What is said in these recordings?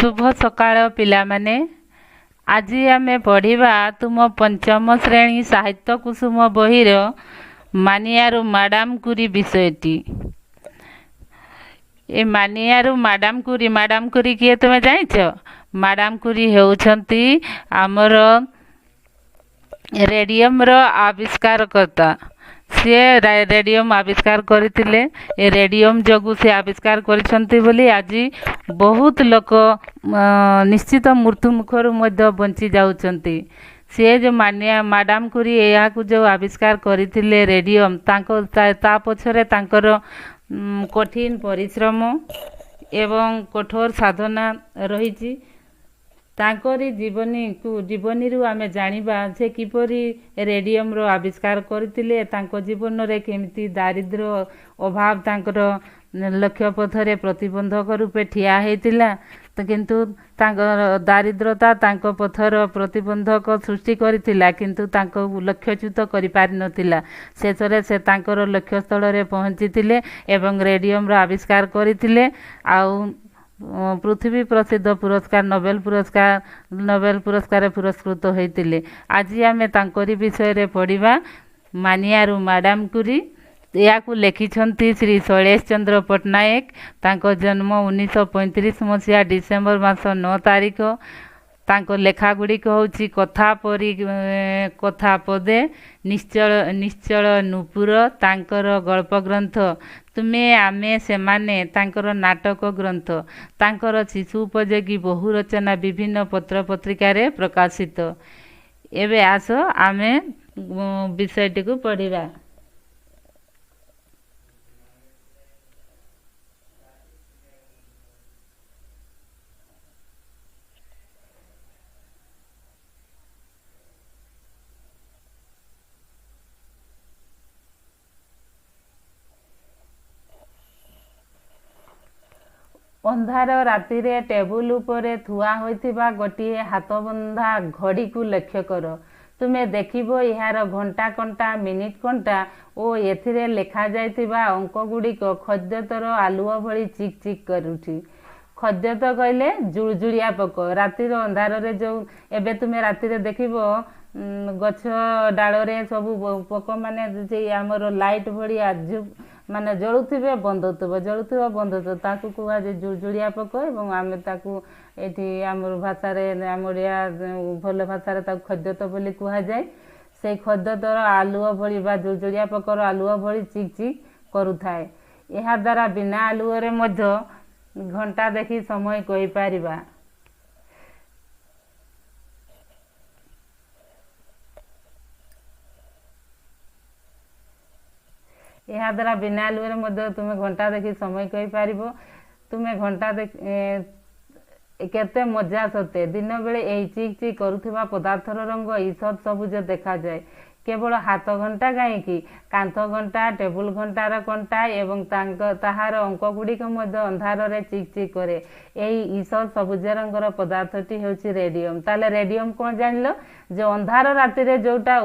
ଶୁଭ ସକାଳ ପିଲାମାନେ। ଆଜି ଆମେ ପଢ଼ିବା ତୁମ ପଞ୍ଚମ ଶ୍ରେଣୀ ସାହିତ୍ୟ କୁସୁମ ବହିର ମାନିଆରୁ ମାଡ଼ାମ କୁରି ବିଷୟଟି। ଏ ମାନିଆରୁ ମାଡ଼ାମ କୁରି, ମାଡ଼ାମ କୁରି କିଏ ତୁମେ ଜାଣିଛ? ମାଡ଼ାମ କୁରି ହେଉଛନ୍ତି ଆମର ରେଡ଼ିୟମର ଆବିଷ୍କାରକର୍ତ୍ତା। ସିଏ ରେଡ଼ିୟମ ଆବିଷ୍କାର କରିଥିଲେ। ଏ ରେଡ଼ିୟମ ଯୋଗୁଁ ସେ ଆବିଷ୍କାର କରିଛନ୍ତି ବୋଲି ଆଜି ବହୁତ ଲୋକ ନିଶ୍ଚିତ ମୃତ୍ୟୁ ମୁଖରୁ ମଧ୍ୟ ବଞ୍ଚି ଯାଉଛନ୍ତି। ସିଏ ଯେଉଁ ମାନିଆ ମାଡ଼ାମ କୁରି ଏହାକୁ ଯେଉଁ ଆବିଷ୍କାର କରିଥିଲେ ରେଡ଼ିୟମ, ତାଙ୍କ ତା ପଛରେ ତାଙ୍କର କଠିନ ପରିଶ୍ରମ ଏବଂ କଠୋର ସାଧନା ରହିଛି। ତାଙ୍କରି ଜୀବନୀକୁ ଜୀବନୀରୁ ଆମେ ଜାଣିବା ସେ କିପରି ରେଡ଼ିୟମର ଆବିଷ୍କାର କରିଥିଲେ, ତାଙ୍କ ଜୀବନରେ କେମିତି ଦାରିଦ୍ର୍ୟ ଅଭାବ ତାଙ୍କର ଲକ୍ଷ୍ୟ ପଥରେ ପ୍ରତିବନ୍ଧକ ରୂପେ ଠିଆ ହେଇଥିଲା। କିନ୍ତୁ ତାଙ୍କର ଦାରିଦ୍ରତା ତାଙ୍କ ପଥର ପ୍ରତିବନ୍ଧକ ସୃଷ୍ଟି କରିଥିଲା, କିନ୍ତୁ ତାଙ୍କୁ ଲକ୍ଷ୍ୟଚ୍ୟୁତ କରିପାରିନଥିଲା। ଶେଷରେ ସେ ତାଙ୍କର ଲକ୍ଷ୍ୟସ୍ଥଳରେ ପହଞ୍ଚିଥିଲେ ଏବଂ ରେଡ଼ିୟମର ଆବିଷ୍କାର କରିଥିଲେ ଆଉ ପୃଥିବୀ ପ୍ରସିଦ୍ଧ ପୁରସ୍କାର ନୋବେଲ ପୁରସ୍କାର ନୋବେଲ ପୁରସ୍କାରରେ ପୁରସ୍କୃତ ହୋଇଥିଲେ। ଆଜି ଆମେ ତାଙ୍କରି ବିଷୟରେ ପଢ଼ିବା, ମାନିଆରୁ ମାଡ଼ାମ କୁରି। ଏହାକୁ ଲେଖିଛନ୍ତି ଶ୍ରୀ ଶୈଳେଶ ଚନ୍ଦ୍ର ପଟ୍ଟନାୟକ। ତାଙ୍କ ଜନ୍ମ 1935 ମସିହା ଡିସେମ୍ବର ମାସ 9 ତାରିଖ। ତାଙ୍କ ଲେଖା ଗୁଡ଼ିକ ହେଉଛି କଥା ପରି କଥା ପଦେ, ନିଶ୍ଚଳ ନିଶ୍ଚଳ ନୂପୁର, ତାଙ୍କର ଗଳ୍ପ ଗ୍ରନ୍ଥ ତୁମେ ଆମେ ସେମାନେ, ତାଙ୍କର ନାଟକ ଗ୍ରନ୍ଥ। ତାଙ୍କର ଶିଶୁ ଉପଯୋଗୀ ବହୁ ରଚନା ବିଭିନ୍ନ ପତ୍ର ପତ୍ରିକାରେ ପ୍ରକାଶିତ। ଏବେ ଆସ ଆମେ ବିଷୟଟିକୁ ପଢ଼ିବା। ଅନ୍ଧାର ରାତିରେ ଟେବୁଲ ଉପରେ ଥୁଆ ହୋଇଥିବା ଗୋଟିଏ ହାତବନ୍ଧା ଘଡ଼ିକୁ ଲକ୍ଷ୍ୟ କର। ତୁମେ ଦେଖିବ ଏହାର ଘଣ୍ଟା କଣ୍ଟା, ମିନିଟ୍ କଣ୍ଟା ଓ ଏଥିରେ ଲେଖାଯାଇଥିବା ଅଙ୍କଗୁଡ଼ିକ ଖଦ୍ୟୋତର ଆଲୁଅ ଭଳି ଚିକ୍ ଚିକ୍ କରୁଛି। ଖଦ୍ୟୋତ କହିଲେ ଜୁଳୁଜୁଳିଆ ପୋକ। ରାତିର ଅନ୍ଧାରରେ ଯେଉଁ ଏବେ ତୁମେ ରାତିରେ ଦେଖିବ ଗଛ ଡାଳରେ ସବୁ ପୋକମାନେ ସେଇ ଆମର ଲାଇଟ୍ ଭଳି ମାନେ ଜଳୁଥିବେ, ବନ୍ଦ ହେଉଥିବ, ଜଳୁଥିବ, ବନ୍ଦ ହେଉଥିବ, ତାକୁ କୁହାଯାଏ ଜୁଳୁଜୁଳିଆ ପୋକ। ଏବଂ ଆମେ ତାକୁ ଏଇଠି ଆମର ଭାଷାରେ, ଆମ ଓଡ଼ିଆ ଭଲ ଭାଷାରେ ତାକୁ ଖଦ୍ୟୋତ ବୋଲି କୁହାଯାଏ। ସେଇ ଖଦ୍ୟୋତର ଆଲୁଅ ଭଳି ବା ଜୁଳୁଜୁଳିଆ ପୋକର ଆଲୁଅ ଭଳି ଚିକ୍ ଚିକ୍ କରୁଥାଏ। ଏହାଦ୍ୱାରା ବିନା ଆଲୁଅରେ ମଧ୍ୟ ଘଣ୍ଟା ଦେଖି ସମୟ କହିପାରିବା। ଏହାଦ୍ୱାରା ବିନା ଆଲୁଅରେ ମଧ୍ୟ ତୁମେ ଘଣ୍ଟା ଦେଖି ସମୟ କହିପାରିବ। ତୁମେ ଘଣ୍ଟା ଦେଖ କେତେ ମଜା ସତେ! ଦିନବେଳେ ଏହି ଚିକ୍ ଚିକ୍ କରୁଥିବା ପଦାର୍ଥର ରଙ୍ଗ ଈଷତ୍ ସବୁଜ ଦେଖାଯାଏ। କେବଳ ହାତ ଘଣ୍ଟା କାହିଁକି, କାନ୍ଥ ଘଣ୍ଟା, ଟେବୁଲ ଘଣ୍ଟାର କଣ୍ଟା ଏବଂ ତାଙ୍କ ତାହାର ଅଙ୍କଗୁଡ଼ିକ ମଧ୍ୟ ଅନ୍ଧାରରେ ଚିକ୍ ଚିକ୍ କରେ। ଏହି ଈଷତ୍ ସବୁଜ ରଙ୍ଗର ପଦାର୍ଥଟି ହେଉଛି ରେଡ଼ିୟମ। ତାହେଲେ ରେଡ଼ିୟମ କ'ଣ ଜାଣିଲ? ଯେ ଅନ୍ଧାର ରାତିରେ ଯେଉଁଟା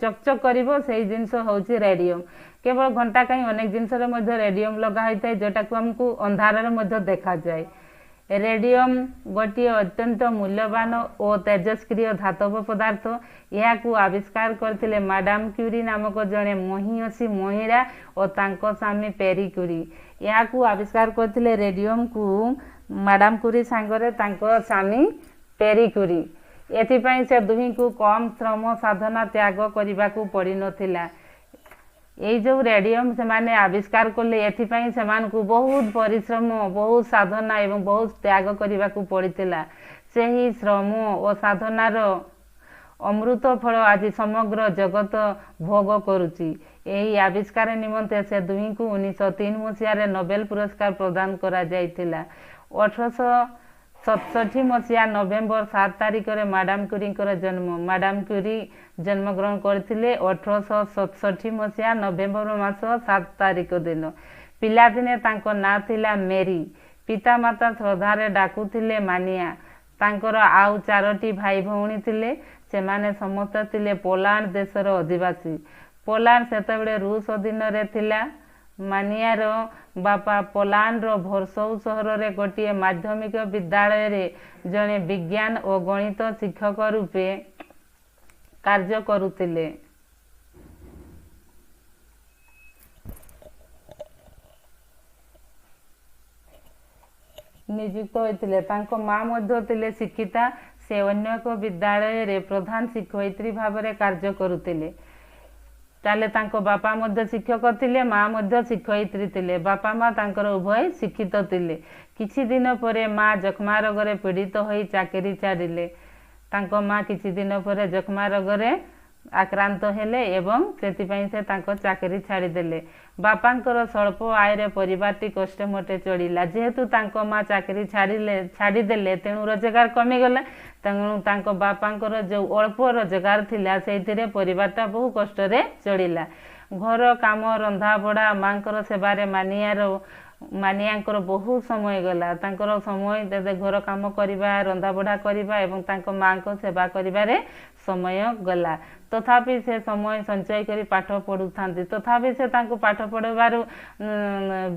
ଚକ୍ ଚକ୍ କରିବ ସେଇ ଜିନିଷ ହେଉଛି ରେଡ଼ିୟମ। କେବଳ ଘଣ୍ଟା କାହିଁ, ଅନେକ ଜିନିଷରେ ମଧ୍ୟ ରେଡ଼ିୟମ ଲଗା ହୋଇଥାଏ, ଯେଉଁଟାକୁ ଆମକୁ ଅନ୍ଧାରରେ ମଧ୍ୟ ଦେଖାଯାଏ। ରେଡ଼ିୟମ ଗୋଟିଏ ଅତ୍ୟନ୍ତ ମୂଲ୍ୟବାନ ଓ ତେଜସ୍କ୍ରିୟ ଧାତବ ପଦାର୍ଥ। ଏହାକୁ ଆବିଷ୍କାର କରିଥିଲେ ମାଡ଼ାମ କ୍ୟୁରି ନାମକ ଜଣେ ମହିୟସୀ ମହିଳା ଓ ତାଙ୍କ ସ୍ୱାମୀ ପେରି କ୍ୟୁରି। ଏହାକୁ ଆବିଷ୍କାର କରିଥିଲେ ରେଡ଼ିୟମକୁ ମାଡ଼ାମ କ୍ୟୁରି ସାଙ୍ଗରେ ତାଙ୍କ ସ୍ୱାମୀ ପେରି କ୍ୟୁରି। ଏଥିପାଇଁ ସେ ଦୁହିଁଙ୍କୁ କମ୍ ଶ୍ରମ ସାଧନା ତ୍ୟାଗ କରିବାକୁ ପଡ଼ିନଥିଲା। ଏଇ ଯେଉଁ ରେଡ଼ିୟମ ସେମାନେ ଆବିଷ୍କାର କଲେ, ଏଥିପାଇଁ ସେମାନଙ୍କୁ ବହୁତ ପରିଶ୍ରମ, ବହୁତ ସାଧନା ଏବଂ ବହୁତ ତ୍ୟାଗ କରିବାକୁ ପଡ଼ିଥିଲା। ସେହି ଶ୍ରମ ଓ ସାଧନାର ଅମୃତ ଫଳ ଆଜି ସମଗ୍ର ଜଗତ ଭୋଗ କରୁଛି। ଏହି ଆବିଷ୍କାର ନିମନ୍ତେ ସେ ଦୁହିଁଙ୍କୁ 1903 ମସିହାରେ ନୋବେଲ ପୁରସ୍କାର ପ୍ରଦାନ କରାଯାଇଥିଲା। 1867 ମସିହା ନଭେମ୍ବର 7 ତାରିଖରେ ମାଡ଼ାମ କ୍ୟୁରିଙ୍କର ଜନ୍ମ। ମାଡ଼ାମ କ୍ୟୁରି ଜନ୍ମଗ୍ରହଣ କରିଥିଲେ 1867 ମସିହା ନଭେମ୍ବର ମାସ 7 ତାରିଖ ଦିନ। ପିଲାଦିନେ ତାଙ୍କ ନାଁ ଥିଲା ମେରି। ପିତାମାତା ଶ୍ରଦ୍ଧାରେ ଡାକୁଥିଲେ ମାନିଆ। ତାଙ୍କର ଆଉ 4ଟି ଭାଇ ଭଉଣୀ ଥିଲେ। ସେମାନେ ସମସ୍ତେ ଥିଲେ ପୋଲାଣ୍ଡ ଦେଶର ଅଧିବାସୀ। ପୋଲାଣ୍ଡ ସେତେବେଳେ ରୁଷ ଅଧୀନରେ ଥିଲା। ମାନିଆର ବାପା ପୋଲାଣ୍ଡର ଭର୍ସଉ ସହରରେ ଗୋଟିଏ ମାଧ୍ୟମିକ ବିଦ୍ୟାଳୟରେ ଜଣେ ବିଜ୍ଞାନ ଓ ଗଣିତ ଶିକ୍ଷକ ରୂପେ କାର୍ଯ୍ୟ କରୁଥିଲେ। ନିଯୁକ୍ତ ହୋଇଥିଲେ। ତାଙ୍କ ମା ମଧ୍ୟ ଥିଲେ ଶିକ୍ଷିତା। ସେ ଅନ୍ୟ ଏକ ବିଦ୍ୟାଳୟରେ ପ୍ରଧାନ ଶିକ୍ଷୟିତ୍ରୀ ଭାବରେ କାର୍ଯ୍ୟ କରୁଥିଲେ। ତାହେଲେ ତାଙ୍କ ବାପା ମଧ୍ୟ ଶିକ୍ଷକ ଥିଲେ, ମା ମଧ୍ୟ ଶିକ୍ଷୟିତ୍ରୀ ଥିଲେ। ବାପା ମା ତାଙ୍କର ଉଭୟ ଶିକ୍ଷିତ ଥିଲେ। କିଛି ଦିନ ପରେ ମା ଯକ୍ଷ୍ମା ରୋଗରେ ପୀଡ଼ିତ ହୋଇ ଚାକିରି ଛାଡ଼ିଲେ। ତାଙ୍କ ମା କିଛି ଦିନ ପରେ ଯକ୍ଷ୍ମା ରୋଗରେ ଆକ୍ରାନ୍ତ ହେଲେ ଏବଂ ସେଥିପାଇଁ ସେ ତାଙ୍କ ଚାକିରି ଛାଡ଼ିଦେଲେ। ବାପାଙ୍କର ସ୍ୱଳ୍ପ ଆୟରେ ପରିବାରଟି କଷ୍ଟେମଷ୍ଟେ ଚଳିଲା। ଯେହେତୁ ତାଙ୍କ ମା ଚାକିରି ଛାଡ଼ିଦେଲେ, ତେଣୁ ରୋଜଗାର କମିଗଲା। ତେଣୁ ତାଙ୍କ ବାପାଙ୍କର ଯେଉଁ ଅଳ୍ପ ରୋଜଗାର ଥିଲା, ସେଇଥିରେ ପରିବାରଟା ବହୁ କଷ୍ଟରେ ଚଳିଲା। ଘର କାମ, ରନ୍ଧାବଢ଼ା, ମାଙ୍କର ସେବାରେ ମାନିଆଙ୍କର ବହୁତ ସମୟ ଗଲା। ତାଙ୍କର ସମୟ ଘର କାମ କରିବା, ରନ୍ଧାବଢ଼ା କରିବା ଏବଂ ତାଙ୍କ ମାଙ୍କ ସେବା କରିବାରେ ସମୟ ଗଲା। ତଥାପି ସେ ସମୟ ସଞ୍ଚୟ କରି ପାଠ ପଢ଼ୁଥାନ୍ତି। ତଥାପି ସେ ତାଙ୍କୁ ପାଠ ପଢ଼ିବାରୁ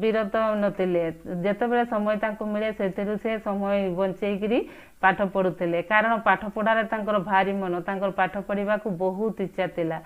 ବିରତ ନଥିଲେ। ଯେତେବେଳେ ସମୟ ତାଙ୍କୁ ମିଳେ, ସେଥିରୁ ସେ ସମୟ ବଞ୍ଚେଇକିରି ପାଠ ପଢ଼ୁଥିଲେ, କାରଣ ପାଠ ପଢ଼ାରେ ତାଙ୍କର ଭାରି ମନ। ତାଙ୍କର ପାଠ ପଢ଼ିବାକୁ ବହୁତ ଇଚ୍ଛା ଥିଲା।